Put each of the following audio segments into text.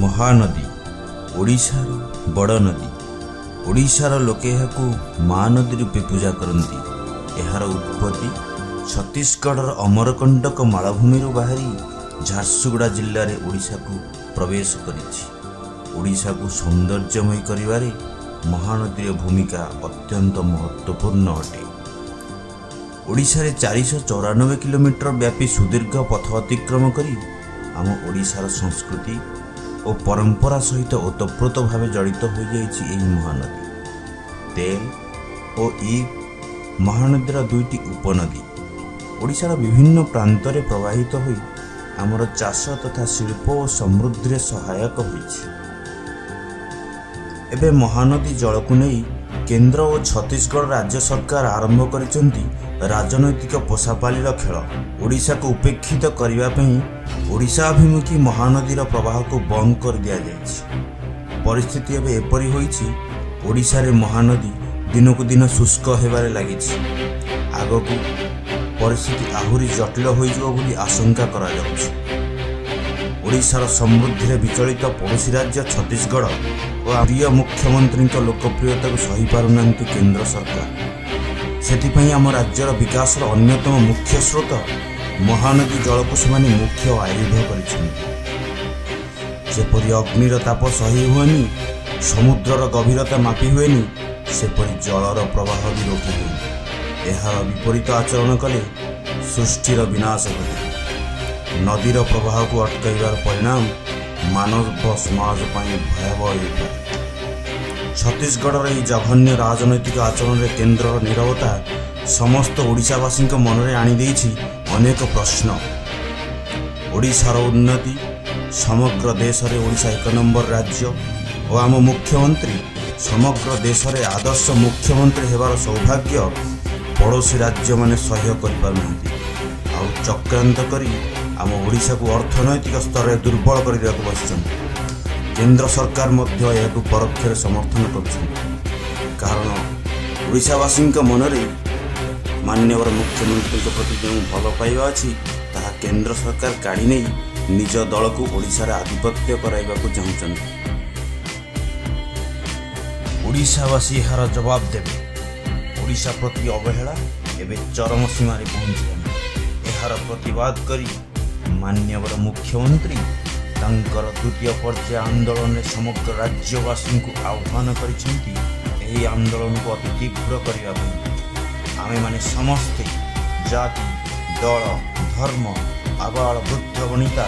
ମହାନଦୀ ଓଡ଼ିଶାର ବଡ଼ ନଦୀ। ଓଡ଼ିଶାର ଲୋକେ ଏହାକୁ ମା ନଦୀ ରୂପେ ପୂଜା କରନ୍ତି। ଏହାର ଉତ୍ପତ୍ତି ଛତିଶଗଡ଼ର ଅମରକଣ୍ଟକ ମାଳଭୂମିରୁ ବାହାରି ଝାରସୁଗୁଡ଼ା ଜିଲ୍ଲାରେ ଓଡ଼ିଶାକୁ ପ୍ରବେଶ କରିଛି। ଓଡ଼ିଶାକୁ ସୌନ୍ଦର୍ଯ୍ୟମୟୀ କରିବାରେ ମହାନଦୀର ଭୂମିକା ଅତ୍ୟନ୍ତ ମହତ୍ତ୍ୱପୂର୍ଣ୍ଣ ଅଟେ। ଓଡ଼ିଶାରେ 494 କିଲୋମିଟର ବ୍ୟାପୀ ସୁଦୀର୍ଘ ପଥ ଅତିକ୍ରମ କରି ଆମ ଓଡ଼ିଶାର ସଂସ୍କୃତି ଓ ପରମ୍ପରା ସହିତ ଓତପ୍ରୋତ ଭାବେ ଜଡ଼ିତ ହୋଇଯାଇଛି ଏହି ମହାନଦୀ। ତେଲ ଓ ଇବ୍ ମହାନଦୀର ଦୁଇଟି ଉପନଦୀ ଓଡ଼ିଶାର ବିଭିନ୍ନ ପ୍ରାନ୍ତରେ ପ୍ରବାହିତ ହୋଇ ଆମର ଚାଷ ତଥା ଶିଳ୍ପ ଓ ସମୃଦ୍ଧିରେ ସହାୟକ ହୋଇଛି। ଏବେ ମହାନଦୀ ଜଳକୁ ନେଇ କେନ୍ଦ୍ର ଓ ଛତିଶଗଡ଼ ରାଜ୍ୟ ସରକାର ଆରମ୍ଭ କରିଛନ୍ତି ରାଜନୈତିକ ପୋଷାପାଲିର ଖେଳ। ଓଡ଼ିଶାକୁ ଉପେକ୍ଷିତ କରିବା ପାଇଁ ଓଡ଼ିଶାଭିମୁଖୀ ମହାନଦୀର ପ୍ରବାହକୁ ବନ୍ଦ କରିଦିଆଯାଇଛି। ପରିସ୍ଥିତି ଏବେ ଏପରି ହୋଇଛି, ଓଡ଼ିଶାରେ ମହାନଦୀ ଦିନକୁ ଦିନ ଶୁଷ୍କ ହେବାରେ ଲାଗିଛି। ଆଗକୁ ପରିସ୍ଥିତି ଆହୁରି ଜଟିଳ ହୋଇଯିବ ବୋଲି ଆଶଙ୍କା କରାଯାଉଛି। ଓଡ଼ିଶାର ସମୃଦ୍ଧିରେ ବିଚଳିତ ପଡ଼ୋଶୀ ରାଜ୍ୟ ଛତିଶଗଡ଼ ଓ ପ୍ରିୟ ମୁଖ୍ୟମନ୍ତ୍ରୀଙ୍କ ଲୋକପ୍ରିୟତାକୁ ସହିପାରୁନାହାନ୍ତି କେନ୍ଦ୍ର ସରକାର। ସେଥିପାଇଁ ଆମ ରାଜ୍ୟର ବିକାଶର ଅନ୍ୟତମ ମୁଖ୍ୟ ସ୍ରୋତ ମହାନଦୀ ଜଳକୁ ସେମାନେ ମୁଖ୍ୟ ଆୟୁଧ କରିଛନ୍ତି। ଯେପରି ଅଗ୍ନିର ତାପ ସହି ହୁଏନି, ସମୁଦ୍ରର ଗଭୀରତା ମାପି ହୁଏନି, ସେପରି ଜଳର ପ୍ରବାହ ବି ରୋକି ହୁଏନି। ଏହାର ବିପରୀତ ଆଚରଣ କଲେ ସୃଷ୍ଟିର ବିନାଶ ଘଟିବ। ନଦୀର ପ୍ରବାହକୁ ଅଟକାଇବାର ପରିଣାମ ମାନବ ସମାଜ ପାଇଁ ଭୟାବହ ହୋଇପାରେ। ଛତିଶଗଡ଼ର ଏହି ଜଘନ୍ୟ ରାଜନୈତିକ ଆଚରଣରେ କେନ୍ଦ୍ରର ନୀରବତା ସମସ୍ତ ଓଡ଼ିଶାବାସୀଙ୍କ ମନରେ ଆଣିଦେଇଛି ଅନେକ ପ୍ରଶ୍ନ। ଓଡ଼ିଶାର ଉନ୍ନତି, ସମଗ୍ର ଦେଶରେ ଓଡ଼ିଶା ଏକ ନମ୍ବର ରାଜ୍ୟ ଓ ଆମ ମୁଖ୍ୟମନ୍ତ୍ରୀ ସମଗ୍ର ଦେଶରେ ଆଦର୍ଶ ମୁଖ୍ୟମନ୍ତ୍ରୀ ହେବାର ସୌଭାଗ୍ୟ ପଡ଼ୋଶୀ ରାଜ୍ୟମାନେ ସହ୍ୟ କରିପାରୁନାହାନ୍ତି। ଆଉ ଚକ୍ରାନ୍ତ କରି ଆମ ଓଡ଼ିଶାକୁ ଅର୍ଥନୈତିକ ସ୍ତରରେ ଦୁର୍ବଳ କରିଦେବାକୁ ବସିଛନ୍ତି। କେନ୍ଦ୍ର ସରକାର ମଧ୍ୟ ଏହାକୁ ପରୋକ୍ଷରେ ସମର୍ଥନ କରୁଛନ୍ତି, କାରଣ ଓଡ଼ିଶାବାସୀଙ୍କ ମନରେ ମାନ୍ୟବର ମୁଖ୍ୟମନ୍ତ୍ରୀଙ୍କ ପ୍ରତି ଯେଉଁ ଭଲ ପାଇବା ଅଛି, ତାହା କେନ୍ଦ୍ର ସରକାର କାଢ଼ି ନେଇ ନିଜ ଦଳକୁ ଓଡ଼ିଶାରେ ଆଧିପତ୍ୟ କରାଇବାକୁ ଚାହୁଁଛନ୍ତି। ଓଡ଼ିଶାବାସୀ ଏହାର ଜବାବ ଦେବେ। ଓଡ଼ିଶା ପ୍ରତି ଅବହେଳା ଏବେ ଚରମ ସୀମାରେ ପହଞ୍ଚିଲାଣି। ଏହାର ପ୍ରତିବାଦ କରି ମାନ୍ୟବର ମୁଖ୍ୟମନ୍ତ୍ରୀ ତାଙ୍କର ଦ୍ୱିତୀୟ ପର୍ଯ୍ୟାୟ ଆନ୍ଦୋଳନରେ ସମଗ୍ର ରାଜ୍ୟବାସୀଙ୍କୁ ଆହ୍ୱାନ କରିଛନ୍ତି ଏହି ଆନ୍ଦୋଳନକୁ ଅତି ତୀବ୍ର କରିବା ପାଇଁ। ଆମେମାନେ ସମସ୍ତେ ଜାତି, ଦଳ, ଧର୍ମ, ଆବାଳ ବୃଦ୍ଧ ବନିତା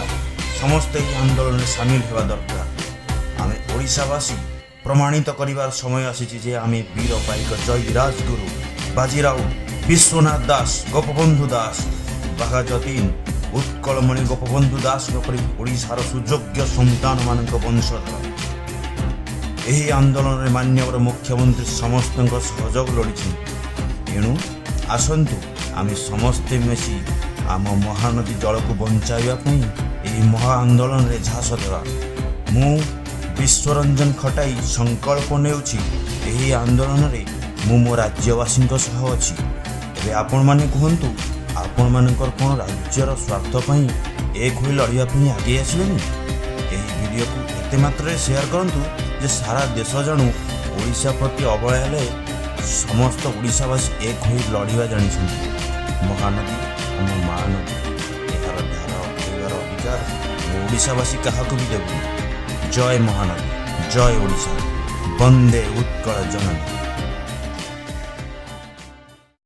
ସମସ୍ତେ ଏହି ଆନ୍ଦୋଳନରେ ସାମିଲ ହେବା ଦରକାର। ଆମେ ଓଡ଼ିଶାବାସୀ ପ୍ରମାଣିତ କରିବାର ସମୟ ଆସିଛି ଯେ ଆମେ ବୀର ପାଇକ ଜୟୀ ରାଜଗୁରୁ, ବାଜି ରାଉତ, ବିଶ୍ୱନାଥ ଦାସ, ଗୋପବନ୍ଧୁ ଦାସ, ବାଘା ଯତୀନ, ଉତ୍କଳମଣି ଗୋପବନ୍ଧୁ ଦାସଙ୍କ ପରି ଓଡ଼ିଶାର ସୁଯୋଗ୍ୟ ସନ୍ତାନମାନଙ୍କ ବଂଶଧର। ଏହି ଆନ୍ଦୋଳନରେ ମାନ୍ୟବର ମୁଖ୍ୟମନ୍ତ୍ରୀ ସମସ୍ତଙ୍କ ସହଯୋଗ ଲୋଡ଼ିଛନ୍ତି। ଏଣୁ ଆସନ୍ତୁ, ଆମେ ସମସ୍ତେ ମିଶି ଆମ ମହାନଦୀ ଜଳକୁ ବଞ୍ଚାଇବା ପାଇଁ ଏହି ମହା ଆନ୍ଦୋଳନରେ ଝାସ ଦେବା। ମୁଁ ବିଶ୍ୱରଞ୍ଜନ ଖଟାଇ ସଂକଳ୍ପ ନେଉଛି, ଏହି ଆନ୍ଦୋଳନରେ ମୁଁ ମୋ ରାଜ୍ୟବାସୀଙ୍କ ସହ ଅଛି। ଏବେ ଆପଣମାନେ କୁହନ୍ତୁ, ଆପଣମାନଙ୍କର କ'ଣ ରାଜ୍ୟର ସ୍ୱାର୍ଥ ପାଇଁ ଏକ ହୋଇ ଲଢ଼ିବା ପାଇଁ ଆଗେଇ ଆସିବେନି? ଏହି ଭିଡ଼ିଓକୁ ଏତେ ମାତ୍ରାରେ ସେୟାର କରନ୍ତୁ ଯେ ସାରା ଦେଶ ଜାଣୁ, ଓଡ଼ିଶା ପ୍ରତି ଅବହେଳା ହେଲେ ସମସ୍ତ ଓଡ଼ିଶାବାସୀ ଏକ ହୋଇ ଲଢ଼ିବା ଜାଣିଛନ୍ତି। ମହାନଦୀ ଆମ ମା ନଦୀ। ଏହାର ଧାର ଅଟକାଇବାର ଅଧିକାର ଓଡ଼ିଶାବାସୀ କାହାକୁ ବି ଦେବୁନି। ଜୟ ମହାନଦୀ, ଜୟ ଓଡ଼ିଶା, ବନ୍ଦେ ଉତ୍କଳ ଜନନୀ।